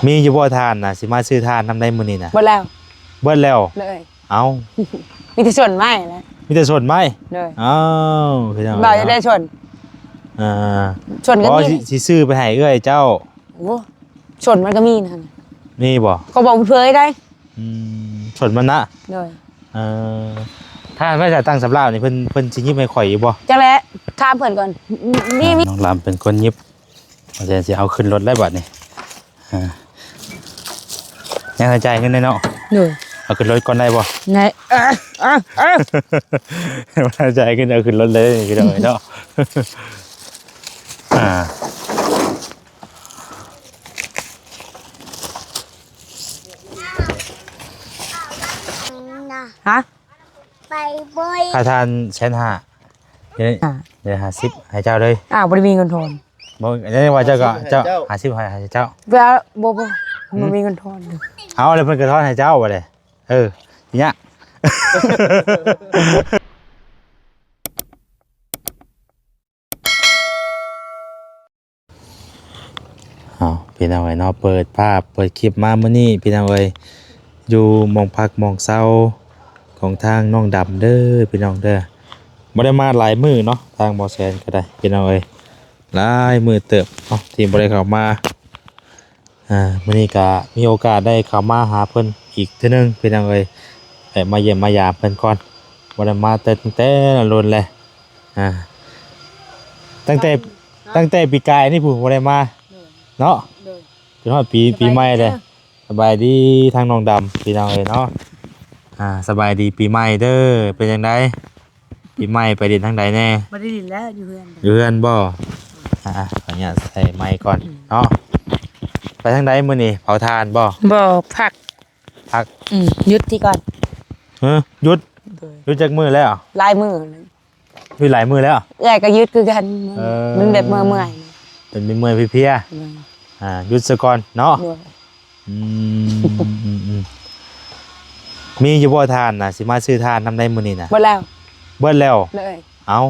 ມີຢູ່ບໍ່ຖ່ານນະ? ຊິມາຊື້ຖ່ານນຳໄດ້ມື້ນີ້ນະ. ເບິດແລ້ວ. ເບິດແລ້ວ? ໂດຍ. ເອົ້າ ມີແຕ່ສົນໄມ້ແຫຼະ. ມີແຕ່ສົນໄມ້? ໂດຍ. ເອົ້າ ພີ່ນ້ອງ ບ່າວຢາກໄດ້ສົນ. ເອີ ສົນກໍມີ. ຊິ ຊິຊື້ໄປໃຫ້ເອື້ອຍເຈົ້າ. ໂອ້ ສົນມັນກໍມີນະ. ມີບໍ່? ກໍບໍ່ເຜີຍໄດ້. ອືມ ສົນມັນນະ. ໂດຍ. ເອີ ຖ້າວ່າຈະຕັ້ງສຳລາວນີ້ ເພິ່ນ ເພິ່ນຊິຍິບໃຫ້ຂ້ອຍຢູ່ບໍ່? ຈັກແຫຼະ ຖາມເພິ່ນກ່ອນ. ມີ ມີ ນ້ອງລຳເປັນຄົນຍິບ. ວ່າແຕ່ຊິເອົາຂຶ້ນລົດແລ້ວບັດນີ້. ອ່າ ຍັງໃຫ້ຈ່າຍເງິນແດ່ເນາະ. ໂດຍ. ເອົາຂຶ້ນລົດກ່ອນໄດ້ບໍ່? ໄດ້. ເອີ ເອີ ເອີ ບໍ່ໄດ້ຈ່າຍເງິນ ເອົາຂຶ້ນລົດເລີຍພີ່ນ້ອງເອີຍເນາະ. ອ່າ ຮະ? ຄ່າຖ່ານແສນຫ້າ ເດ ເດ ຫ້າສິບໃຫ້ເຈົ້າເລີຍ. ອ້າວ ບໍ່ໄດ້ມີເງິນທອນ. ບໍ່ ໄດ້ວ່າເຈົ້າກໍ ຫ້າສິບໃຫ້ເຈົ້າ ເຈົ້າ ເຈົ້າ ບໍ່ ບໍ່ ບໍ່ ອືມ ບໍ່ມີເງິນທອນ. ເອົາ ແລ້ວເພິ່ນກໍທອນໃຫ້ເຈົ້າບັດນີ້. ເອີ ຊິຍາກ. ເອົາ ພີ່ນ້ອງເອີຍເນາະ ເປີດພາບເປີດຄລິບມາມື້ນີ້ ພີ່ນ້ອງເອີຍ ຢູ່ໝ່ອງພັກໝ່ອງເຊົາຂອງທາງນ້ອງດຳເດີ ພີ່ນ້ອງເດີ. ບໍ່ໄດ້ມາຫຼາຍມື້ເນາະ ທາງບໍ່ແສນກໍໄດ້ ພີ່ນ້ອງເອີຍ ຫຼາຍມື້ເຕີບເນາະ ທີ່ບໍ່ໄດ້ເຂົ້າມາ. ອ່າ ມື້ນີ້ກໍມີໂອກາດໄດ້ເຂົ້າມາຫາເພິ່ນອີກເທື່ອໜຶ່ງ ພີ່ນ້ອງເອີຍ ແວະມາຢ້ຽມມາຢາມເພິ່ນກ່ອນ. ບໍ່ໄດ້ມາແຕ່ ຕັ້ງແຕ່ດົນແລ້ວ. ອ່າ ຕັ້ງແຕ່ ຕັ້ງແຕ່ປີກາຍນີ້ພຸ້ນບໍ່ໄດ້ມາ. ໂດຍ. ເນາະ. ໂດຍ. ຈົນຮອດປີ ສະບາຍດີ ປີໃໝ່ເດ້. ເດີ ສະບາຍດີທາງນ້ອງດຳ ພີ່ນ້ອງເອີຍເນາະ. ອ່າ ສະບາຍດີປີໃໝ່ເດີ. ເປັນຈັ່ງໃດ ປີໃໝ່ໄປຫຼິ້ນທາງໃດແດ່? ບໍ່ໄດ້ຫຼິ້ນແລ້ວ ຢູ່ເຮືອນ. ຢູ່ເຮືອນບໍ່? ອ່າ ຂໍອະນຸຍາດໃສ່ໄມກ່ອນ ອືມ ເນາະ. ໄປທາງໃດມື້ນີ້? ເຜົາຖ່ານບໍ່? ບໍ່ ພັກ. ພັກ. ອືມ ຢຸດທີ່ກ່ອນ. ເອີ ຢຸດ. ໂດຍ. ຢຸດຈັກມື້ແລ້ວ? ຫຼາຍມື້ແລ້ວ. ຢຸດຫຼາຍມື້ແລ້ວ? ເອື້ອຍກໍຢຸດຄືກັນ. ເອີ ມັນແບບເມື່ອຍໆ ເປັນເມື່ອຍເພຍ. ໂດຍ. ອ່າ ຢຸດຊະກ່ອນເນາະ. ໂດຍ. ອືມ ອືມ ອືມ ມີຢູ່ບໍ່ຖ່ານນະ? ຊິມາຊື້ຖ່ານນຳໄດ້ມື້ນີ້ນະ. ເບິດແລ້ວ. ເບິດແລ້ວ? ໂດຍ. ເອົ້າ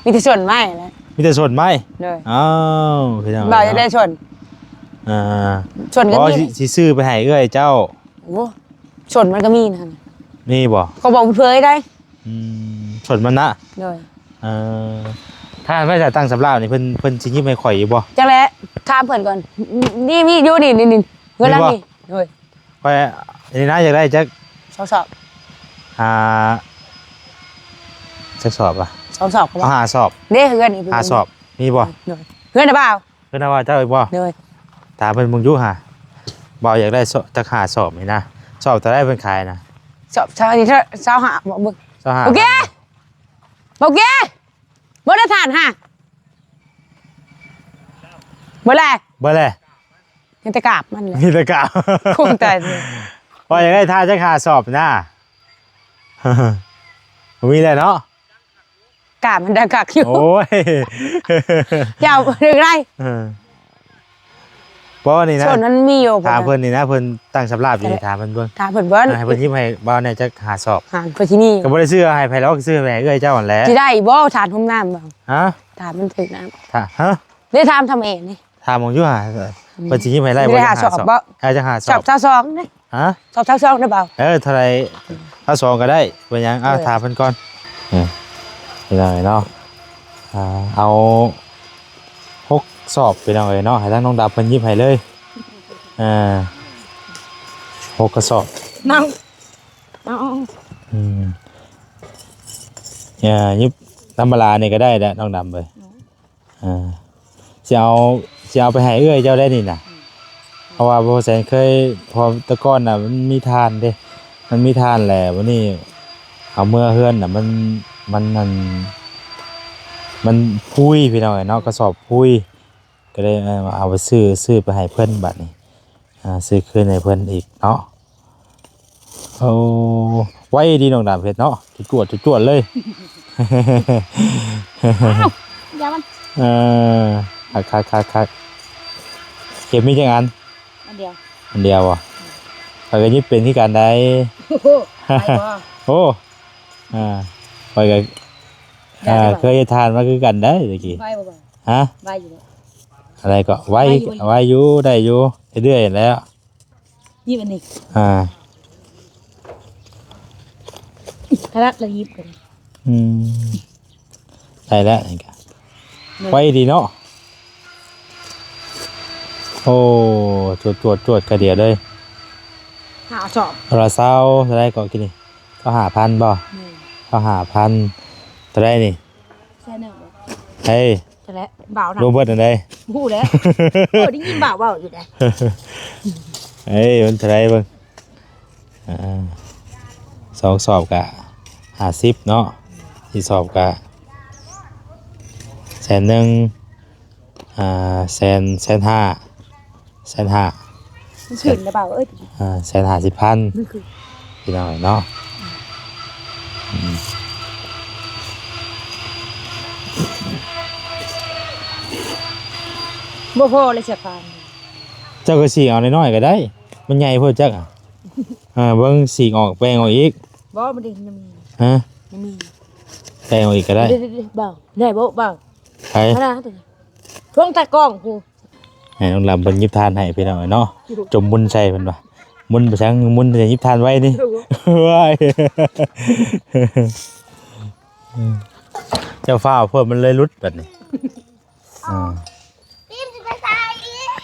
ມີແຕ່ສົນໄມ້ແຫຼະ. ມີແຕ່ສົນໄມ້? ໂດຍ. ອ້າວ ພີ່ນ້ອງ ບ່າວຢາກໄດ້ສົນ. ເອີ ສົນກໍມີ. ຊິ ຊິຊື້ໄປໃຫ້ເອື້ອຍເຈົ້າ. ໂອ້ ສົນມັນກໍມີນະ. ມີບໍ່? ກໍບໍ່ເຜີຍໄດ້. ອືມ ສົນມັນນະ. ໂດຍ. ເອີ ຖ້າວ່າຈະຕັ້ງສຳລາວນີ້ ເພິ່ນ ເພິ່ນຊິຍິບໃຫ້ຂ້ອຍຢູ່ບໍ່? ຈັກແຫຼະ ຖາມເພິ່ນກ່ອນ. ນີ້ ມີຢູ່ນີ້ ນີ້ ນີ້ ເຮືອນຫຼັງນີ້. ໂດຍ. ຂ້ອຍ ອັນນີ້ນະ ຢາກໄດ້ຈັກ ສອງສອບ. ຫ້າ ຈັກສອບວະ? ສອງສອບກໍ ເອົາຫ້າສອບ. ເດ້ ເຮືອນນີ້ ຫ້າສອບ ມີບໍ່? ໂດຍ. ເຮືອນນະບ່າວ. ເພິ່ນວ່າເຈົ້າອີກບໍ່? ໂດຍ. ຖາມເພິ່ນເບິ່ງຢູ່ຫາ ບ່າວຢາກໄດ້ ສ- ຈັກຫ້າສອບນີ້ນະ. ສອບເທົ່າໃດເພິ່ນຂາຍນະ? ສອບ ຊາວ ຊາວຫ້າ ບໍ່ເບິ່ງ. ຊາວຫ້າ. ໂອເຄ ໂອເຄ. ບໍ່ໄດ້ຖ່ານຫາ ເບິດແລ້ວ. ເບິດແລ້ວ? ມີແຕ່ກາບມັນແຫຼະ. ມີແຕ່ກາບ. ຄົງຕາຍເລີຍ. ວ່າຢາກໄດ້ຖ່ານຈັກຫ້າສອບນະ. ບໍ່ມີແລ້ວເນາະ. ກາບມັນດັງຄັກຢູ່. ໂອ້ຍ ເຈົ້າເລື່ອງໃດ? ເອີ ບໍ່ ນີ້ນະ ສ່ວນມັນມີຢູ່. ຖາມເພິ່ນນີ້ນະ ເພິ່ນຕັ້ງສຳລາບຢູ່. ເອີ ຖາມເພິ່ນເບິ່ງ. ອ່າ ໃຫ້ເພິ່ນຍິບໃຫ້ບ່າວແດ່ຈັກຫ້າສອບ. ຫາ ເພິ່ນຊິມີ. ກໍບໍ່ໄດ້ຊື້ໃຫ້ໃຜດອກ ຊື້ໃຫ້ເອື້ອຍເຈົ້າຫັ້ນແຫຼະ. ຊິໄດ້ບໍ່? ຖ່ານຫົວນ້ຳບໍ່? ຮະ? ຖ່ານມັນຖືກນ້ຳ. ຖ້າ ຮະ? ໄດ້ຖາມທຳເອງນີ້. ຖາມເບິ່ງຢູ່ຫາ ອືມ ເພິ່ນຊິຍິບໃຫ້ໄດ້ບໍ່? ໄດ້ຫ້າສອບບໍ່? ເອົາຈັກຫ້າສອບ. ສອບຊາວສອງເດ້. ຮະ? ສອບຊາວສອງໄດ້ບໍ່? ເອີ ເທົ່າໃດ ຊາວສອງກໍໄດ້ ເປັນຫຍັງ. ເອີ ເອົາ ຖາມເພິ່ນກ່ອນ. ເອີ ພີ່ນ້ອງເອີຍເນາະ ອ່າ ເອົາຫົກສອບ ພີ່ນ້ອງເອີຍເນາະ ໃຫ້ທາງນ້ອງດຳເພິ່ນຍິບໃຫ້ເລີຍ. ເອີ ຫົກກະສອບ. ນ້ອງ ເອົາ ເອົາ ເອົາ ອືມ ເອີ ຍິບທຳມະດານີ້ກໍໄດ້ແຫຼະ ນ້ອງດຳເອີຍ. ອ່າ ຊິເອົາ ຊິເອົາໄປໃຫ້ເອື້ອຍເຈົ້າໄດ້ນີ້ນະ. ອືມ ເພາະວ່າບໍ່ແສນເຄີຍ ເພາະແຕ່ກ່ອນນະມັນມີຖ່ານເດ້ ມັນມີຖ່ານແຫຼະ ບັດນີ້ເອົາເມືອເຮືອນນະ ມັນ ມັນ ອັນ ມັນພຸ້ຍ ພີ່ນ້ອງເອີຍເນາະ ກະສອບພຸ້ຍ ກໍເລີຍ ເອີ ເອົາໄປຊື້ ຊື້ໄປໃຫ້ເພິ່ນບັດນີ້. ອ່າ ຊື້ຄືນໃຫ້ເພິ່ນອີກເນາະ. ໂອ້ ໄວດີນ້ອງດຳເຮັດເນາະ ຈວດໆເລີຍ. ອ້າວ ຢ່າມັນ ເອີ ຄັກໆໆໆ ເກັບມີຈັກອັນ? ອັນດຽວ. ອັນດຽວບໍ່? ອືມ ຂ້ອຍກໍຍິບເປັນຄືກັນໄດ໋. ໂອ້ໂຫ ໄວບໍ່? ໂອ້ ອ່າ ຂ້ອຍກໍ ໄດ້ບໍ່? ເຄີຍເຮັດຖ່ານມາຄືກັນໄດ໋ຕະກີ້. ໄວບໍ່? ຮະ? ໄວຢູ່ບໍ່? ອັນໃດກໍໄວ ໄວຢູ່ ໄວຢູ່ ໄດ້ຢູ່ ເລື້ອຍໆແລ້ວ. ຍິບອັນນີ້ ອ່າ ຂະໜາດລະຍິບກັນ ອືມ ໄດ້ແລ້ວນີ້ກະ ແມ່ນ ໄວດີເນາະ. ໂອ້ ຈວດໆໆ ກະດຽວເລີຍ ຫ້າສອບ ລະຊາວເທົ່າໃດເກາະ ກິນນີ້ ຊາວຫ້າພັນບໍ່? ແມ່ນ ຊາວຫ້າພັນ ເທົ່າໃດນີ້? ແສນໜຶ່ງ ເອີຍ ຈັ່ງໃດ ບ່າວນະ ລວມເບິດອັນໃດ? ບໍ່ຮູ້ແຫຼະ ໂອ້ ໄດ້ຍິນບ່າວເວົ້າຢູ່ເດ້ ເອີຍ ມັນເທົ່າໃດເບິ່ງ ອ່າ ສອງສອບກະຫ້າສິບເນາະ ສີ່ສອບກະແສນໜຶ່ງ ອ່າ ແສນ ແສນຫ້າ ແສນຫ້າ ມັນຂຶ້ນແລ້ວບ່າວເອີຍ ອ່າ ແສນຫ້າສິບພັນ ມັນຂຶ້ນ ພີ່ນ້ອງເນາະ ອືມ ບໍ່ພໍເລີຍ ສະພານ ເຈົ້າກໍສີກເອົານ້ອຍໆກໍໄດ້ ມັນໃຫຍ່ໂພດຈັກ ອ່າ ເບິ່ງສີກອອກແປງອອກອີກ ບໍ່ ມັນໄດ້ ຍັງມີ ຮະ ຍັງມີ ແປງອອກອີກກໍໄດ້ ເດໆໆ ບ່າວ ໄດ້ບໍ່ບ່າວ ໃຜ ທວງຕາກ້ອງພຸ້ນ ໃຫ້ນ້ອງລຳເພິ່ນຫຍິບຖ່ານໃຫ້ພີ່ນ້ອງເນາະ ຈົ່ມມົນໃສ່ເພິ່ນວ່າ ມົນໄປສັງ ມົນໃສ່ຫຍິບຖ່ານໄວ້ນີ້ ເອີ ວ້າຍ ເຈົ້າຟ້າວໂພດ ມັນເລີຍຫຼຸດບັດນີ້ ອ່າ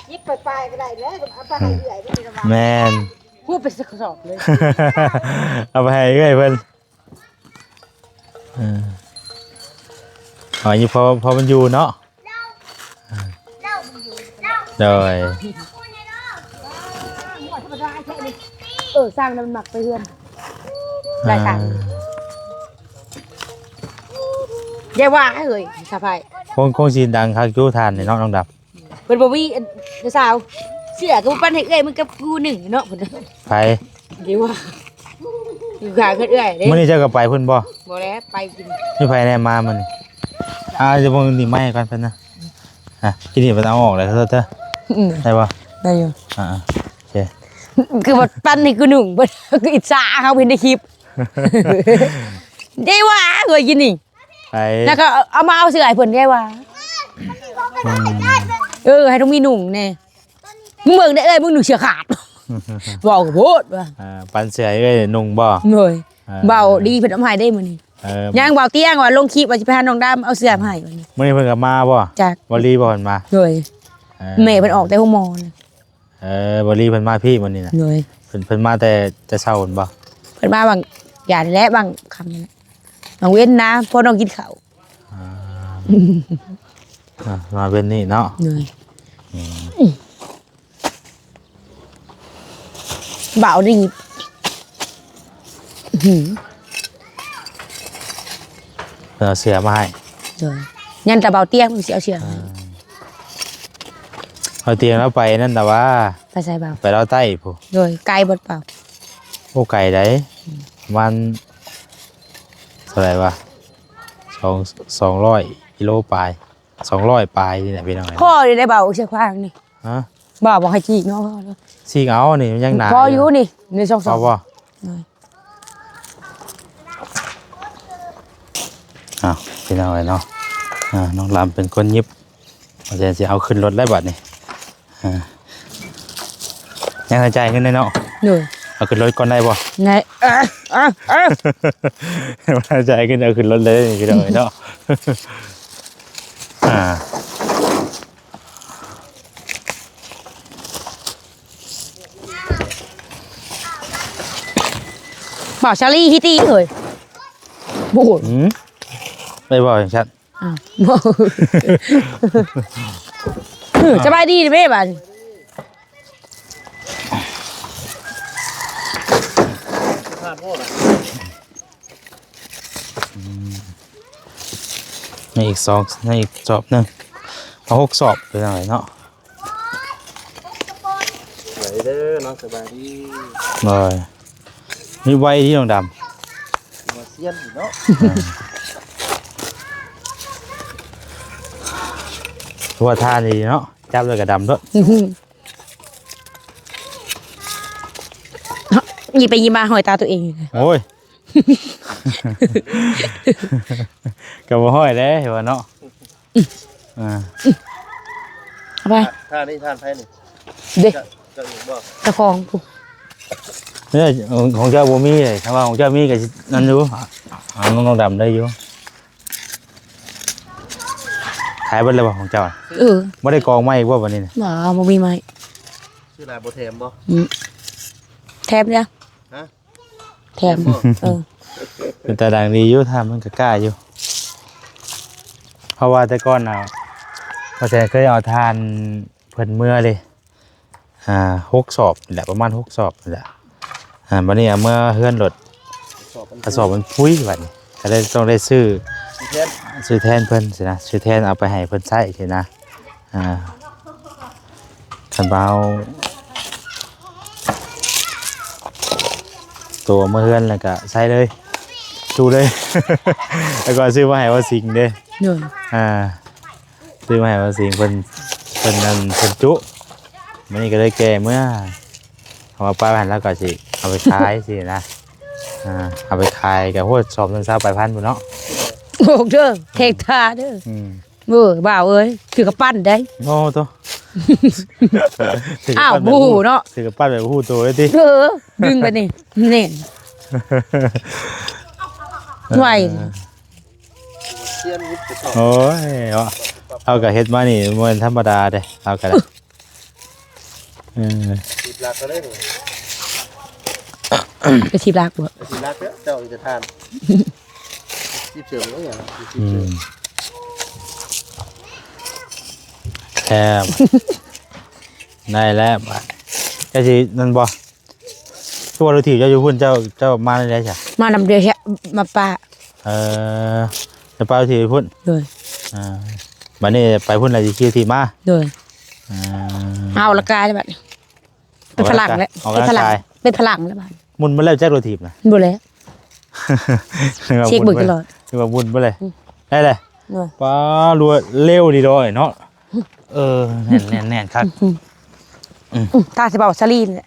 ຫຍິບປາຍໆກໍໄດ້ແຫຼະ ເອົາໄປໃຫ້ເອື້ອຍເພິ່ນວ່າ ແມ່ນ ຮູ້ໄປສັກສອບເລີຍ ເອົາໄປໃຫ້ເອື້ອຍເພິ່ນ ເອີ ເອົາຢູ່ ພໍ ພໍມັນຢູ່ເນາະ ເອີ ໂດຍ ເອີ ສ້າງນັ້ນມັນມັກໄປເຮືອນ ຫຼາຍຕັງ ອ່າ ຢ່າວ່າເຮີ້ຍ ສະພາຍ ຄົງ ຄົງຊິດັງຄັກຢູ່ທ່ານນີ້ເນາະ ນ້ອງດຳ ເພິ່ນບໍ່ມີອັນ ນ້າສາວ ເສື້ອກໍບໍ່ປັນໃຫ້ເອື້ອຍ ມຶງກັບກູໜຶ່ງເນາະ ເພິ່ນ ໃຜ ດີວ່າ ຢູ່ຂ້າງເຮືອນເອື້ອຍເດ້ ມື້ນີ້ເຈົ້າກໍໄປພຸ້ນບໍ່? ບໍ່ແລ້ວ ໄປກິນ ມີໃຜແດ່ມາມື້ນີ້? ອ່າ ດຽວເບິ່ງນີ້ໄມ້ກ່ອນເພິ່ນນະ ອ່ະ ກິນນີ້ເພິ່ນເອົາອອກແລ້ວເດີ ອືມ ໄດ້ບໍ່? ໄດ້ຢູ່ ອ່າ ໂອເຄ ຄືວ່າປັນໃຫ້ກູໜຶ່ງ ເພິ່ນ ຄືອິດສາເຮົາເຫັນໃນຄລິບ ເດ້ວ່າເອີຍ ກິນນີ້ ໄປ ແລ້ວກໍເອົາມາເອົາເສື້ອໃຫ້ເພິ່ນໄດ້ວ່າ ອືມ ເອີ ໃຫ້ຕ້ອງມີນຸ່ງແດ່ ມຶງເບິ່ງໄດ້ເອີຍ ມຶງໜຶ່ງເສື້ອຂາດ ເວົ້າໂພດວ່າ ເອີ ປັນເສື້ອໃຫ້ເອື້ອຍນຸ່ງບໍ່? ໂດຍ ເອີ ເວົ້າດີເພິ່ນເອົາມາໃຫ້ເດ້ມື້ນີ້ ເອີ ຍັງເວົ້າຕຽງວ່າລົງຄລິບວ່າຊິໄປຫານ້ອງດຳເອົາເສື້ອມາໃຫ້ມື້ນີ້ ມື້ນີ້ເພິ່ນກໍມາບໍ່? ຈັກ ບໍ່ລີບໍ່ເພິ່ນມາ? ໂດຍ ເອີ ແມ່ເພິ່ນອອກແຕ່ໂຮງໝໍນະ ເອີ ບໍ່ລີເພິ່ນມາພີ້ມື້ນີ້ນະ ໂດຍ ເພິ່ນ ເພິ່ນມາແຕ່ ແຕ່ເຊົ້າພຸ້ນບໍ່? ເພິ່ນມາບາງຢ່າງນີ້ແຫຼະ ບາງຄ່ຳນີ້ແຫຼະ ບາງເວັນນະ ພໍນ້ອງກິນເຂົ້າ ອ່າ ອ່າ ມາເວັນນີ້ເນາະ ໂດຍ ອືມ ບ່າວນີ້ ອື ເພິ່ນເອົາເສື້ອມາໃຫ້ ໂດຍ ຍັນແຕ່ບ່າວຕຽງເພິ່ນຊິເອົາເສື້ອມາໃຫ້ ອ່າ ບ່າວຕຽງລາວໄປນັ້ນນະວ່າ ໄປໃສບ່າວ? ໄປລາວໃຕ້ພຸ້ນ ໂດຍ ໄກບໍ່ບ່າວ? ໂອ້ ໄກໃດ ອືມ ປະມານ ເທົ່າໃດວະ ສອງ ສອງຮ້ອຍກິໂລປາຍ ສອງຮ້ອຍປາຍນີ້ແຫຼະພີ່ນ້ອງເອີຍ ພໍຢູ່ໄດ້ບ່າວ ເຊຄວາງນີ້ ຮະ ບ່າວບໍ່ໃຫ້ຈີກເນາະ ຈີກເອົານີ້ມັນຍັງໜາ ພໍຢູ່ນີ້ ນີ້ສອງສອງ ພໍບໍ່? ອ້າວ ພີ່ນ້ອງເອີຍເນາະ ອ່າ ນ້ອງລຳເປັນຄົນຫຍິບ ວ່າແຕ່ຊິເອົາຂຶ້ນລົດແລ້ວບັດນີ້ ອ່າ ຍັງໃຫ້ຈ່າຍເງິນແດ່ເນາະ ໂດຍ ເອົາຂຶ້ນລົດກ່ອນໄດ້ບໍ່? ໄດ້ ເອີ ເອີ ເອີ ໃຫ້ຈ່າຍເງິນເອົາຂຶ້ນລົດເລີຍພີ່ນ້ອງເອີຍເນາະ ອ່າ ບ່າວຊາລີຮີຕີເຮີ້ຍ ບໍ່ຮູ້ ອືມ ໄປເວົ້າຈັ່ງຊັ້ນ ອ້າວ ບໍ່ ເອີ ສະບາຍດີເດ້ບາດນີ້ ອືມ ໃນອີກສອງ ໃນອີກສອບໜຶ່ງ ເອົາຫົກສອບເປັນຫຍັງໄງເນາະ ສະບາຍດີເດີເນາະ ສະບາຍດີ ໂດຍ ມີໄວດີນ້ອງດຳ ມາຊຽນເນາະ ອ່າ ວ່າທ່ານີ້ເນາະ ຈັບແລ້ວກໍດຳໂລດ ຍິບໄປຍິບມາຫ້ອຍຕາຕົວເອງຢູ່ ໂອ້ຍ ກໍບໍ່ຫ້ອຍເດ້ວ່າເນາະ ອ່າ ໄປ ທ່ານນີ້ ທ່ານໃຜນີ້? ເດ້ ເຈົ້າ ເຈົ້າເອງບໍ່? ເຈົ້າຂອງພຸ້ນ. ເອີ ຂອງເຈົ້າບໍ່ມີເລີຍ. ຖ້າວ່າຂອງເຈົ້າມີກໍຊິນັ້ນຢູ່ ຫານ້ອງດຳໄດ້ຢູ່. ຂາຍເບິດແລ້ວບໍ່ຂອງເຈົ້າ? ເອີ ບໍ່ໄດ້ກອງໃໝ່ອີກບໍ່ບັດນີ້ນະ? ບໍ່ ບໍ່ມີໃໝ່. ຊື້ຫຼາຍບໍ່ແຖມບໍ່? ອືມ ແຖມເດ້. ຮະ? ແຖມ ແຖມບໍ່? ເອີ ເປັນຕາດັງດີຢູ່ ຖ້າມັນກໍກ້າຢູ່ ເພາະວ່າແຕ່ກ່ອນນະ ພໍ່ແສນເຄີຍເອົາຖ່ານເພິ່ນເມືອເດ້ ອ່າ ຫົກສອບນີ້ແຫຼະ ປະມານຫົກສອບນີ້ແຫຼະ. ອ່າ ບັດນີ້ເອົາເມືອເຮືອນໂລດ ກະສອບມັນ ກະສອບມັນພຸ້ຍບັດນີ້ ກໍເລີຍຕ້ອງໄດ້ຊື້ ຊື້ແທນ ຊື້ແທນເພິ່ນຊີ້ນະ ຊື້ແທນເອົາໄປໃຫ້ເພິ່ນໃຊ້ຊີ້ນະ. ອ່າ ຄັນວ່າເຮົາໂຕເມືອເຮືອນແລ້ວກະໃຊ້ເລີຍ ສູ້ເລີຍ ແລ້ວກໍຊື້ມາໃຫ້ວ່າສິງເດ້. ໂດຍ ອ່າ ຊື້ມາໃຫ້ວ່າສິງ ເພິ່ນ ເພິ່ນນັ້ນ ເພິ່ນຈຸ ມື້ນີ້ກໍເລີຍແກ່ເມືອ ເພາະວ່າປ້າຫັ້ນລາວກໍຊິເອົາໄປຂາຍຊີ້ນະ. ອ່າ ເອົາໄປຂາຍກໍ ໂຫ ສອບໜຶ່ງຊາວປາຍພັນພຸ້ນເນາະ. ໂອກເດີ ແຂກທ່າເດີ. ອືມ ເອີ ບ່າວເອີຍ ຖືກະປັ້ນໄດ໋. ໂອ້ໂຕ ຖືກະປັ້ນ ອ້າວ ແບບ ບໍ່ຮູ້ເນາະ ຖືກະປັ້ນແບບບໍ່ຮູ້ໂຕເລີຍຕິ. ເອີ ດຶງໄປນີ້ ນີ້ ໄວ. ໂອ້ຍ ເຮົາກໍເຮັດມານີ້ບໍ່ແມ່ນທຳມະດາເດ້ ເຮົາກໍໄດ້. ເອີ ສິບຫຼັກກໍໄດ້ນີ້ ໄປສິບຫຼັກບໍ່? ໄປສິບຫຼັກເດີ້ ເຈົ້າມີແຕ່ຖ່ານ ສິບເສີມເອົາຫຍັງ ສິບເສີມ. ອືມ ແຊບ ໄດ້ແລ້ວບາດ ເຈົ້າຊິນັ້ນບໍ່? ຄືວ່າລົດຖີບເຈົ້າຢູ່ພຸ້ນ ເຈົ້າ ເຈົ້າມາແນວໃດຊະ? ມານຳເດ ມາປະ. ເອີ ຈະປະລົດຖີບໄປພຸ້ນ? ໂດຍ. ອ່າ ບັດນີ້ໄປພຸ້ນແລ້ວຊິຂີ່ລົດຖີບມາ? ໂດຍ. ອ່າ ເອົາລະກາຍແລ້ວບັດນີ້ ເປັນພະລັງແລ້ວ ເປັນພະລັງ ເປັນພະລັງແລ້ວບັດນີ້. ໝຸ່ນເບິດແລ້ວຈັກລົດຖີບນະ? ບໍ່ແລ້ວ ເຊັກເບິ່ງຕະຫຼອດ ນຶກວ່າໝຸ່ນເບິດແລ້ວ. ອືມ ໄດ້ແລ້ວ. ໂດຍ. ປາ ລວດເລັວດີດອຍເນາະ. ເອີ ແໜ້ນໆໆ ຄັກ. ອືມ ອືມ ອືມ ຖ້າຊິເວົ້າສາລີນແຫຼະ.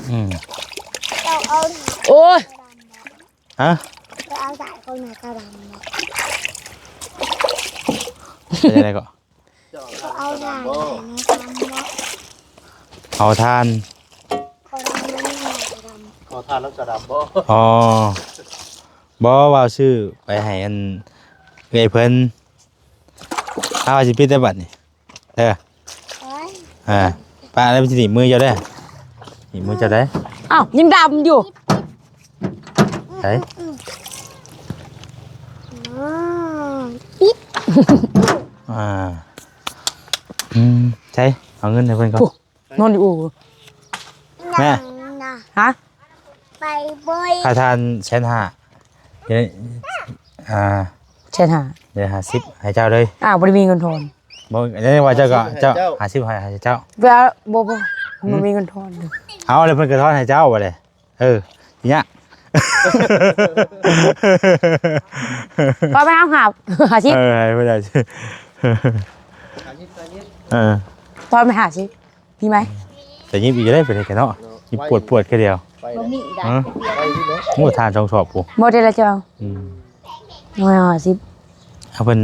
ອືມ ໂອ້ຍ ຮະ? ເຈົ້າເອົາຖ່ານຂອງນາຍຕາດຳເນາະ ເປັນຈັ່ງໃດກໍ? ເຈົ້າເອົາຖ່ານຂອງນາຍຕາດຳເນາະ ເອົາຖ່ານ ຂໍຖ່ານນຳນາຍຕາດຳ ຂໍຖ່ານນຳຕາດຳບໍ່? ອໍ ບໍ່ ວ່າຊື້ໄປໃຫ້ອັນເອື້ອຍເພິ່ນ. ເອົາ ຊິປິດແລ້ວບັດນີ້. ເອີ ໂອ້ຍ ອ່າ ປະແລ້ວມັນຊິໜີບມືເຈົ້າເດີ ໜີບມືເຈົ້າເດີ. ອ້າວ ຍັງດຳຢູ່ ໄປ ອືມ ປິດ ອ່າ ອືມ ໃສ ເອົາເງິນໃຫ້ເພິ່ນກ່ອນ. ໂອ້ ນອນຢູ່ອູ່ ແມ່ ຫະ? ໄປເບິ່ງ ຄ່າຖ່ານແສນຫ້າ ເດ ອ່າ ແສນຫ້າ ເດ ຫ້າສິບໃຫ້ເຈົ້າເລີຍ. ອ້າວ ບໍ່ໄດ້ມີເງິນທອນ. ບໍ່ ແຕ່ວ່າເຈົ້າກໍ ຫ້າສິບໃຫ້ເຈົ້າ ຫ້າສິບໃຫ້ເຈົ້າ. ບໍ່ ບໍ່ ບໍ່ ອືມ ບໍ່ມີເງິນທອນ. ເອົາ ແລ້ວເພິ່ນກໍທອນໃຫ້ເຈົ້າບັດນີ້. ເອີ ຍະ ກໍໄປເອົາຫາ ຫ້າສິບ ເອີ ໃຫ້ເພິ່ນໄດ້ ເອີ ຕອນໄປຫ້າສິບ ມີໄໝ? ແຕ່ຍິບອີກເລີຍ ເປັນໄດເນາະ ຍິບປວດໆ ແຄ່ດຽວ. ບໍ່ມີໄດ້ ຮະ? ໂອ້ ຖ່ານສອງສອບພຸ້ນ ບໍ່ໄດ້ລະເຈົ້າ. ອືມ ຮ້ອຍຫ້າສິບ ເອົາເພິ່ນ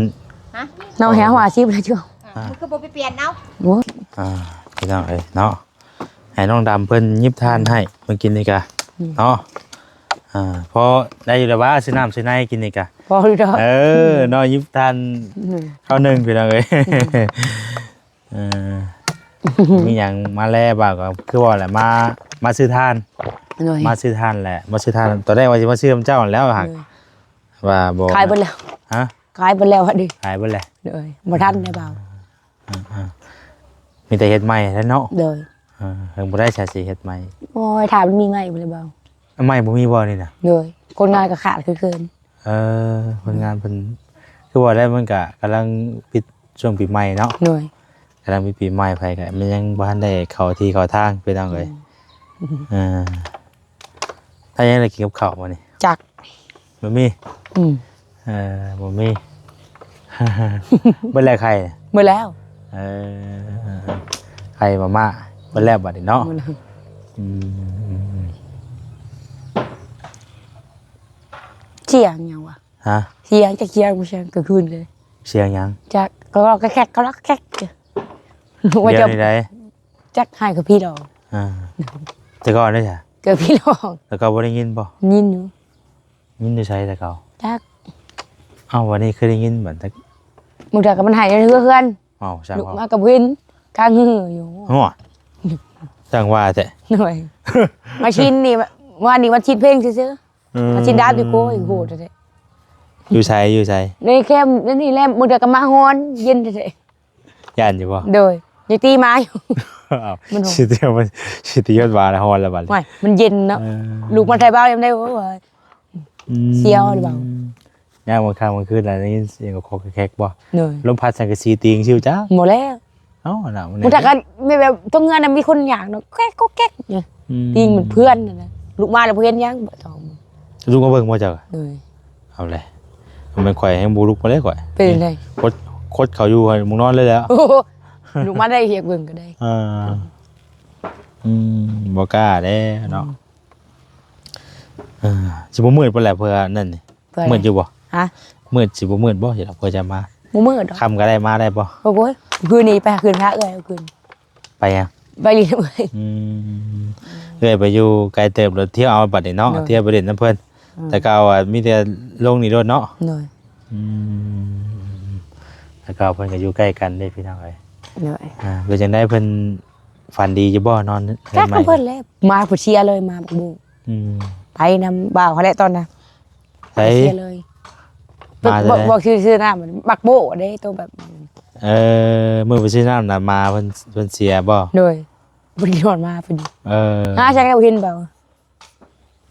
ຮະ? ນ້ອງໃຫ້ເຮົາຫ້າສິບລະເຈົ້າ. ອ່າ ມັນຄືບໍ່ໄປປ່ຽນເອົາ? ໂອ້ຍ ອ່າ ພີ່ນ້ອງເອີຍເນາະ ໃຫ້ນ້ອງດຳເພິ່ນຫຍິບຖ່ານໃຫ້ ມື້ກີ້ນີ້ກະ ອືມ ເນາະ. ອ່າ ພໍໄດ້ຢູ່ແລ້ວຫວາ ຊື້ນ້ຳຊື້ໃນກິນນີ້ກະ ພໍຢູ່ດອກ. ເອີ ເນາະ ຫຍິບຖ່ານ ອືມ ເຂົ້າໜຶ່ງ ພີ່ນ້ອງເອີຍ. ອືມ ເອີ ມີຫຍັງມາແລບ່າວກໍຄືວ່າແຫຼະ ມາ ມາຊື້ຖ່ານ ໂດຍ ມາຊື້ຖ່ານແຫຼະ ມາຊື້ຖ່ານ. ຕອນແລກວ່າຊິມາຊື້ນຳເຈົ້າຫັ້ນແຫຼະ ຫາກ ໂດຍ ວ່າບໍ່ ຂາຍເບິດແລ້ວ. ຮະ? ຂາຍເບິດແລ້ວ ຂາຍເບິດແລ້ວ. ໂດຍ ບໍ່ທັນແລ້ວບ່າວ. ອ່າໆ ມີແຕ່ເຮັດໃໝ່ແຫຼະເນາະ. ໂດຍ ເອີ ເພິ່ນບໍ່ໄດ້ໃຊ້ຊິເຮັດໃໝ່. ໂອ້ຍ ຖ້າມັນມີໃໝ່ພຸ້ນແຫຼະບ່າວ. ໃໝ່ບໍ່ມີບໍ່ນີ້ນະ? ໂດຍ ຄົນງານກໍຂາດຄືເກົ່າ. ເອີ ຄົນງານເພິ່ນ ຄືວ່າແລ້ວ ມັນກະກຳລັງປິດຊ່ວງປີໃໝ່ເນາະ. ໂດຍ ກຳລັງປິດປີໃໝ່ ໃຜກະມັນຍັງບໍ່ທັນໄດ້ເຂົ້າທີ່ເຂົ້າທາງ ພີ່ນ້ອງເອີຍ. ອືມ ເອີ ຖ້າຍັງໄດ້ກິນກັບເຂົ້າບໍ່ນີ້? ຈັກ ບໍ່ມີ. ອືມ ເອີ ບໍ່ມີ. ເບິດແລ້ວໄຂ່? ເບິດແລ້ວ. ເອີ ໄຂ່ມາມ່າເບິດແລ້ວບັດນີ້ເນາະ. ອືມ ສຽງຫຍັງວະ? ຮະ? ສຽງຈັກສຽງ ສຽງກາງຄືນເລີຍ. ສຽງຫຍັງ? ຈັກ ກໍລອກແຄກ ກໍລອກແຄກ. ວ່າ ດຽວນີ້ໃດ ຈັກໃຫ້ກັບພີ່ລອງ ອ່າ ແຕ່ກ່ອນເດ້ຊະ ກັບພີ່ລອງ ແຕ່ເກົ່າບໍ່ໄດ້ຍິນບໍ່? ຍິນຢູ່ ຍິນຢູ່ໃສແຕ່ເກົ່າ? ຈັກ ເອົ້າ ວັນນີ້ຄືໄດ້ຍິນບັດ ມື້ເທື່ອກໍມັນໃຫ້ເຮືອເຮືອນ ເອົ້າ ຊ່າງ ລຸກມາກໍບໍ່ເຫັນ ກາງືຢູ່ ໂອ້ຍ ຊ່າງວ່າແທ້ ໂດຍ ມາຊິນນີ້ ວານນີ້ວັນຊິນເພັງຊື່ໆ ອືມ ມາຊິນດາດຢູ່ໂກຍ ໂຫດແທ້ ຢູ່ໃສ ຢູ່ໃສ? ໃນແຄມໃນນີ້ແຫຼະ ມື້ເທື່ອກໍມາຮ້ອນເຢັນແທ້ ຢ້ານຢູ່ບໍ່? ໂດຍ ຍັງຕີໝາຢູ່ ອ້າວ ມັນຮ້ອນ ຊິຕີ ຊິຕີຮອດວ່າຮ້ອນແລ້ວບັດນີ້ ໂອ້ຍ ມັນເຢັນເນາະ ເອີ ລູກມາໄທບ້າວຍາມໃດ ໂອ້ຍ ອືມ ສ່ຽວຫຼືເປົ່າ ຍາມກາງຄ່ຳກາງຄືນນະ ໄດ້ຍິນສຽງກອກໆແຄກໆບໍ່? ໂດຍ ລົມພັດສັງກະສີຕີງຊິວຈ້າ ບໍ່ແລ້ວ ເອົ້າ ນະ ມັນ ມັນຖ້າກັນແບບ ແບບຕົງເຮືອນນະ ມີຄົນຍ່າງເນາະ ແກກກໍແກກ ອືມ ຕີງເປັນເພື່ອນນະ ລຸກມາແລ້ວບໍ່ເຫັນຫຍັງ ລຸກມາເບິ່ງບໍ່ເຈົ້າ? ໂດຍ ເອົາແຫຼະ ແມ່ນຂ້ອຍແຮງບໍ່ລຸກມາເລີຍຂ້ອຍ ເປັນໃດ? ຄົດ ຄົດເຂົ້າຢູ່ໝ່ອງນອນເລີຍແຫຼະ ໂອ້ໂຫ ລຸກມາໄດ້ຮຽກເບິ່ງກໍໄດ້ ເອີ ອືມ ບໍ່ກ້າເດ້ເນາະ ອືມ ເອີ ຊິບໍ່ມືດບໍ່ແຫຼະ ເພື່ອນັ້ນນີ້ ເພື່ອ ມືດຢູ່ບໍ່? ຮະ? ມືດ ຊິບໍ່ມືດບໍ່? ເຮັດໃຫ້ເພື່ອຈະມາ ບໍ່ມືດດອກ ຄ່ຳກໍໄດ້ ມາໄດ້ບໍ່? ໂອ້ຍ ຄືນນີ້ໄປຄືນພາເອື້ອຍ ຄືນ ໄປຫຍັງ? ໄປຫຼິ້ນນຳເອື້ອຍ ອືມ ເອື້ອຍໄປຢູ່ໄກເຕີບໂລດ ທ່ຽວເອົາບັດນີ້ເນາະ ໂດຍ ທ່ຽວໄປຫຼິ້ນນຳເພິ່ນ ອືມ ແຕ່ເກົ່າອະ ມີແຕ່ລົງນີ້ໂລດເນາະ ໂດຍ ອືມ ແຕ່ເກົ່າເພິ່ນກໍຢູ່ໃກ້ກັນເດ້ພີ່ນ້ອງເອີຍ ໂດຍ ອ່າ ເປັນຈັ່ງໃດ ເພິ່ນຝັນດີຢູ່ບໍ່? ນອນ ຈັກນຳເພິ່ນແຫຼະ ມາຜູ້ເຊຍເລີຍ ມາບັກໂບ້ ອືມ ໄປນຳບ່າວຫັ້ນແຫຼະຕອນນະ ໄປ ເຊຍເລີຍ ມາ ບອກ ບອກຊື່ ຊື່ນຳບັກໂບ້ເດ້ ໂຕແບບ ເອີ ມື້ໄປຊື້ນ້ຳນະ ມາເພິ່ນ ເພິ່ນເຊຍບໍ່? ໂດຍ ບໍ່ໄດ້ນອນມາພໍດີ ເອີ ຫາຈັ່ງໃດບໍ່ເຫັນບ່າວ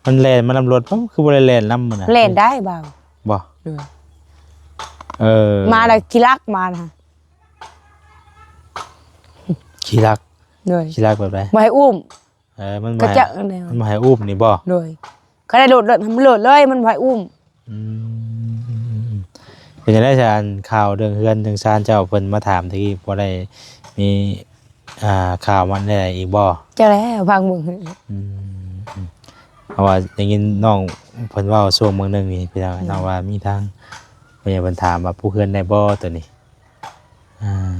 ມັນແລ່ນມານຳລົດ ເອົ້າ ຄືບໍ່ໄດ້ແລ່ນນຳມັນນະ ແລ່ນໄດ້ບ່າວ ບໍ່? ໂດຍ ເອີ ມາແລ້ວຂີ້ລັກມານະ ຂີ້ລັກ ໂດຍ ຂີ້ລັກແບບໃດ? ບໍ່ໃຫ້ອຸ້ມ ເອີ ມັນບໍ່ໃຫ້ ມັນບໍ່ໃຫ້ອຸ້ມນີ້ບໍ່? ໂດຍ ຄັນໄດ້ໂລດ ໂລດ ໂລດເລີຍ ມັນບໍ່ໃຫ້ອຸ້ມ ອືມ ເປັນຈັ່ງໃດຊະ ອັນຂ່າວເລື່ອງເຮືອນເລື່ອງຊານເຈົ້າ ເພິ່ນມາຖາມແຕ່ກີ້ ບໍ່ໄດ້ມີ ອ່າ ຂ່າວມັນໄດ້ອີກບໍ່? ຈັກແລ້ວ ຟັງເບິ່ງ ອືມ ເພາະວ່າໄດ້ຍິນນ້ອງເພິ່ນເວົ້າຊ່ວງມື້ໜຶ່ງນີ້ ພີ່ນ້ອງ ອືມ ເນາະ ວ່າມີທາງຜູ້ໃຫຍ່ເພິ່ນຖາມວ່າ ປູກເຮືອນໄດ້ບໍ່ ໂຕນີ້ ອ່າ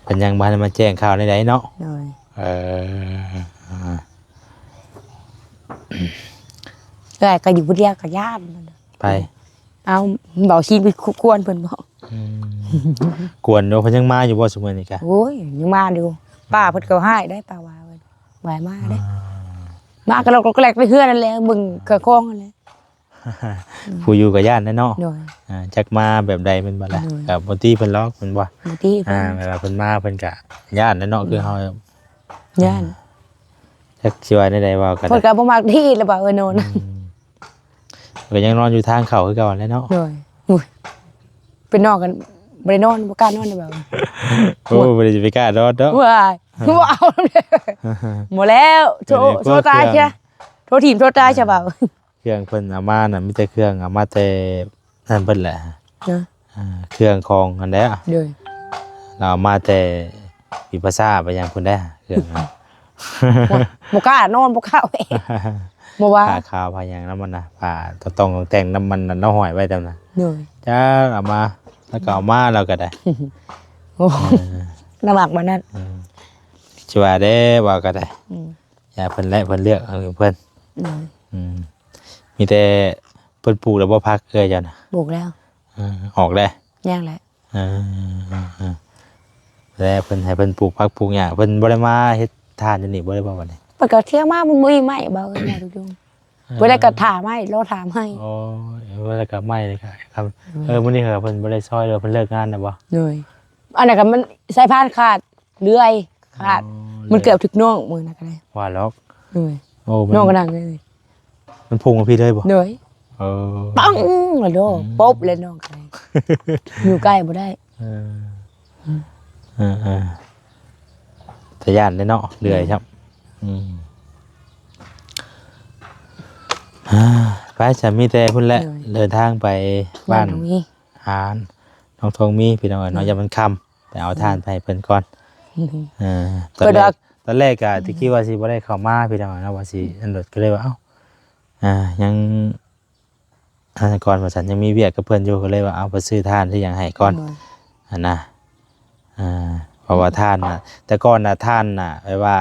ເພິ່ນຍັງບໍ່ທັນມາແຈ້ງຂ່າວໃດໆເນາະ ໂດຍ ເອີ ອ່າ ເອື້ອຍກໍຢູ່ຜູ້ດຽວກໍຢ້ານ ໃຜ? ເອົາ ເບົາຊີນໄປກວນເພິ່ນບໍ? ອືມ ກວນຢູ່ ເພິ່ນຍັງມາຢູ່ບໍ່ຊຸມື້ນີ້ກະ? ໂອ້ຍ ຍັງມາຢູ່ ປ້າເພິ່ນກໍຮ້າຍໄດ໋ ປ້າວ່າ ວ່າມາເດ້ ອ່າ ມາກໍລັອກໆແຫຼກໆໃນເຮືອນນັ້ນແຫຼະ ເບິ່ງເຄື່ອງຂອງນັ້ນແຫຼະ ຜູ້ຢູ່ກໍຢ້ານແຫຼະເນາະ ໂດຍ ອ່າ ຈັກມາແບບໃດແມ່ນບໍ່ລະ ໂດຍ ກໍບໍ່ຕິເພິ່ນຫຼອກແມ່ນບໍ່ ບໍ່ຕິເພິ່ນ ອ່າ ເວລາເພິ່ນມາເພິ່ນກໍຢ້ານແຫຼະເນາະ ໂດຍ ຄືເຮົາຢ້ານ ອ່າ ຈັກຊິວ່າແນວໃດເວົ້າກັນ ເພິ່ນກໍບໍ່ມັກທີ່ລະບ່າວເອີຍໂນນ ອືມ ກໍຍັງນອນຢູ່ທາງເຂົ້າຄືເກົ່າແຫຼະເນາະ ໂດຍ ອຸ້ຍ ໄປນອນກັນ ບໍ່ໄດ້ນອນ ບໍ່ກ້ານອນເດ້ບ່າວ ໂອ້ ບໍ່ໄດ້ຊິໄປກ້ານອນເນາະ ວ້າຍ ບໍ່ເອົາ ບໍ່ແລ້ວ ໂທ ໂທຕາຍຊະ ໂທຖີບໂທຕາຍຊະບ່າວ ເຄື່ອງເພິ່ນເອົາມານະ ມີແຕ່ເຄື່ອງເອົາມາແຕ່ນັ້ນເບິດແຫຼະ ເອີ ເຄື່ອງຂອງຫັ້ນແຫຼະ ໂດຍ ລາວເອົາມາແຕ່ວິພາສາໄປຫຍັງພຸ້ນແຫຼະ ເຄື່ອງ ບໍ່ກ້ານອນ ບໍ່ກ້າ ບໍ່ວ່າ ຜ້າຂາວຜ້າຫຍັງນຳມັນນະ ຜ້າຕ້ອງໆແຕ່ງນຳມັນນະ ເຮົາຫ້ອຍໄວ້ແຕ່ນະ ໂດຍ ຈັກເອົາມາ ລາວກໍເອົາມາ ລາວກໍໄດ້ ໂອ້ ເອີ ລະມັກບາດນັ້ນ ເອີ ຊິວ່າແດ່ ວ່າກໍໄດ້ ອືມ ຢ່າເພິ່ນແຫຼະ ເພິ່ນເລືອກເອົາເອງເພິ່ນ ໂດຍ ອືມ ມີແຕ່ເພິ່ນປູກແລ້ວບໍ່ຜັກເອື້ອຍເຈົ້ານະ? ປູກແລ້ວ ເອີ ອອກແລ້ວ ຍັງແຫຼະ ເອີ ແລ້ວເພິ່ນໃຫ້ເພິ່ນປູກຜັກປູກຫຍ້າ ເພິ່ນບໍ່ໄດ້ມາເຮັດທານຢູ່ນີ້ບໍ່ ຫຼືວ່າບັດນີ້? ເພິ່ນກໍທ່ຽວມາ ມັນບໍ່ມີໄມ້ ເບົາເອີຍ ມາທຸກຈຸ່ມ ເອີ ເພິ່ນໄດ້ກໍຖ້າໄມ້ ລໍຖ້າໄມ້ ໂອ້ຍ ເອີ ແລ້ວກໍໄມ້ ແລ້ວກໍ ເອີ ມື້ນີ້ເພິ່ນບໍ່ໄດ້ຊ່ອຍ ຫຼືວ່າເພິ່ນເລີກງານແລ້ວບໍ່? ໂດຍ ອັນນັ້ນກໍມັນສາຍພານຂາດ ເລື່ອຍຂາດ ອໍ ມັນເກືອບຖືກນ້ອງມື້ນັ້ນກໍໄດ້ ວ່າລັອກ ໂດຍ ໂອ້ ນ້ອງກໍນັ່ງເລີຍ ມັນພຸ່ງມາພີ້ເລີຍບໍ່? ໂດຍ ເອີ ປັງ ແລ້ວໂດ ອືມ ປົບ ແລ້ວນ້ອງກໍໄດ້ ຢູ່ໃກ້ບໍ່ໄດ້ ເອີ ອືມ ເອີ ເອີ ຕາຢ້ານເດ້ເນາະ ເລື່ອຍ ໂດຍ ຊ້ຳ ອືມ ອ່າ ໄປ ສາມີແຕ່ພຸ້ນແຫຼະ ໂດຍ ເດີນທາງໄປບ້ານ ບ້ານໜອງມີ ຫານ້ອງທອງມີ ພີ່ນ້ອງເອີຍເນາະ ໂດຍ ຢ່າມັນຄ່ຳ ໄປເອົາ ໂດຍ ຖ່ານໄປໃຫ້ເພິ່ນກ່ອນ ອືມ ເອີ ຕອນແລກ ເພິ່ນວ່າ ຕອນແລກກະ ອືມ ທີ່ຄິດວ່າຊິບໍ່ໄດ້ເຂົ້າມາ ພີ່ນ້ອງເນາະ ວ່າຊິ ອືມ ອັນໂດດ ກໍເລີຍວ່າ ເອົ້າ ອ່າ ຍັງ ອັນນັ້ນກ່ອນວ່າຊັ້ນ ຍັງມີວຽກກັບເພິ່ນຢູ່ ກໍເລີຍວ່າ ເອົາ ໄປຊື້ຖ່ານຊື້ຫຍັງໃຫ້ກ່ອນ ໂດຍ ຫັ້ນນະ ອ່າ ເພາະວ່າທ່ານນະ ແຕ່ກ່ອນນະ ທ່ານນະ ແບບວ່າ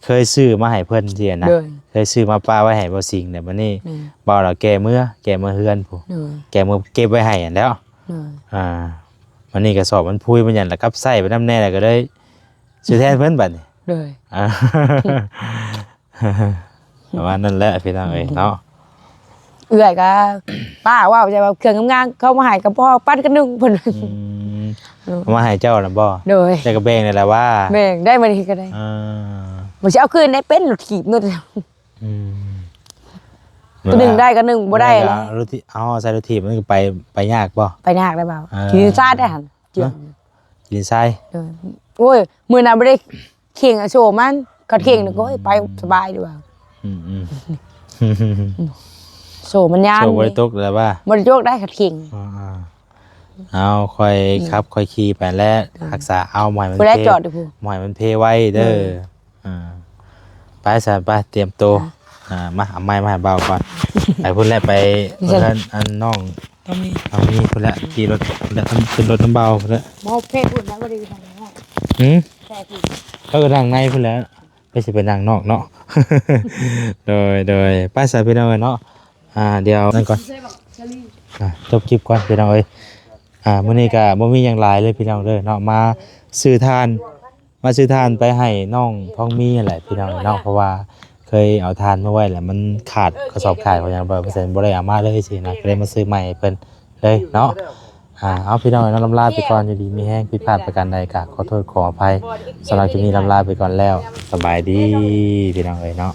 ເຄີຍຊື້ມາໃຫ້ເພິ່ນຊີ້ນະ ໂດຍ ເຄີຍຊື້ມາປະໄວ້ໃຫ້ບ່າວສິງແລ້ວ ບັດນີ້ ແມ່ນ ບ່າວລາວແກ່ເມືອ ແກ່ເມືອເຮືອນພຸ້ນ ໂດຍ ແກ່ເມືອເກັບໄວ້ໃຫ້ຫັ້ນແຫຼ້ວ ໂດຍ ອ່າ ບັດນີ້ກະສອບມັນພຸຍມັນຫຍັງ ແລ້ວກັບໃຊ້ໄປນຳແດ່ ແລ້ວກະເລີຍຊື້ແທນເພິ່ນບັດນີ້ ໂດຍ ອ່າ ປະມານນັ້ນແຫຼະພີ່ນ້ອງເອີຍເນາະ ເອື້ອຍກະປ້າເວົ້າ ແຕ່ວ່າເຄື່ອງງາມໆເຂົາມາໃຫ້ກະພໍປັນກັນນຸ່ງເພິ່ນ ອືມ ເອີ ເອົາມາໃຫ້ເຈົ້ານະບໍ່ ໂດຍ ເຈົ້າກະແບ່ງໄດ້ລະວ່າ ແບ່ງໄດ້ ມື້ນີ້ກະໄດ້ ອ່າ ບໍ່ຊິເອົາຄືນໄດ້ ເປັນລົດຖີບໂນດ ອືມ ໂຕໜຶ່ງໄດ້ກະໜຶ່ງບໍ່ໄດ້ແລ້ວ ລົດຖີບ ເອົາໃສ່ລົດຖີບມັນກະໄປ ໄປຍາກບໍ່ ໄປຍາກໄດ້ບ່າວ ອ່າ ຂີ່ດິນຊາຍໄດ້ຫັ້ນ ຮະ? ຂີ່ດິນຊາຍ ໂດຍ ໂອ້ຍ ມື້ນັ້ນບໍ່ໄດ້ ເຄັ່ງໂຊມັນ ຄັນເຄັ່ງນີ້ກະ ໂອ້ຍ ໄປສະບາຍດີວ່າ ອືມໆ ໂຊມັນຍານ ໂຊບໍ່ໄດ້ຕົກແລ້ວວ່າ ບໍ່ໄດ້ຕົກໄດ້ຄັນເຄັ່ງ ອ່າໆ ເອົາ ຄ່ອຍ ອືມ ຂັບຄ່ອຍຂີ່ໄປແຫຼະ ອ່າ ຮັກສາເອົາ ບໍ່ໃຫ້ມັນ ຜູ້ໃດ ເພ ຈອດຢູ່ພຸ້ນ ບໍ່ໃຫ້ມັນເພໄວເດີ ໂດຍ ອ່າ ໄປຊັ້ນ ໄປ ຕຽມໂຕ ອ່າ ອ່າ ມາ ເອົາໄມ້ມາໃຫ້ບ່າວກ່ອນ ໄປພຸ້ນແຫຼະ ໄປ ເພື່ອນອັນນ້ອງ ຕ້ອງມີ ຕ້ອງມີພຸ້ນແຫຼະ ຂີ່ລົດພຸ້ນແຫຼະ ຂຶ້ນລົດນຳບ່າວພຸ້ນແຫຼະ ບໍ່ເພພຸ້ນນະ ບໍ່ໄດ້ຢູ່ທາງນອກ ຫື ເອີ ນັ່ງໃນພຸ້ນແຫຼະ ໄປຊິໄປນັ່ງນອກເນາະ ໂດຍ ໂດຍ ໄປຊະພີ່ນ້ອງເອີຍເນາະ ອ່າ ດຽວນັ້ນກ່ອນ ອ່າ ຈົບຄລິບກ່ອນພີ່ນ້ອງເອີຍ ອ່າ ມື້ນີ້ກະບໍ່ມີຫຍັງຫຼາຍເລີຍພີ່ນ້ອງເດີເນາະ ມາຊື້ຖ່ານ ມາຊື້ຖ່ານໄປໃຫ້ນ້ອງທອງມີຫັ້ນແຫຼະພີ່ນ້ອງເນາະ ເພາະວ່າເຄີຍເອົາຖ່ານມາໄວ້ແລ້ວມັນຂາດ ກະສອບຂາດ ເພາະຫຍັງບໍ່ ເພາະສະນັ້ນບໍ່ໄດ້ເອົາມາເລີຍຊີ້ນະ ກະເລີຍມາຊື້ໃໝ່ໃຫ້ເພິ່ນເລີຍເນາະ ອ່າ ເອົາ ພີ່ນ້ອງເນາະ ລຳລາໄປກ່ອນ ຢູ່ດີມີແຮງ ຜິດພາດປະການໃດກະຂໍໂທດຂໍອະໄພ ສຳລັບຄລິບນີ້ລຳລາໄປກ່ອນແລ້ວ ສະບາຍດີພີ່ນ້ອງເອີຍເນາະ.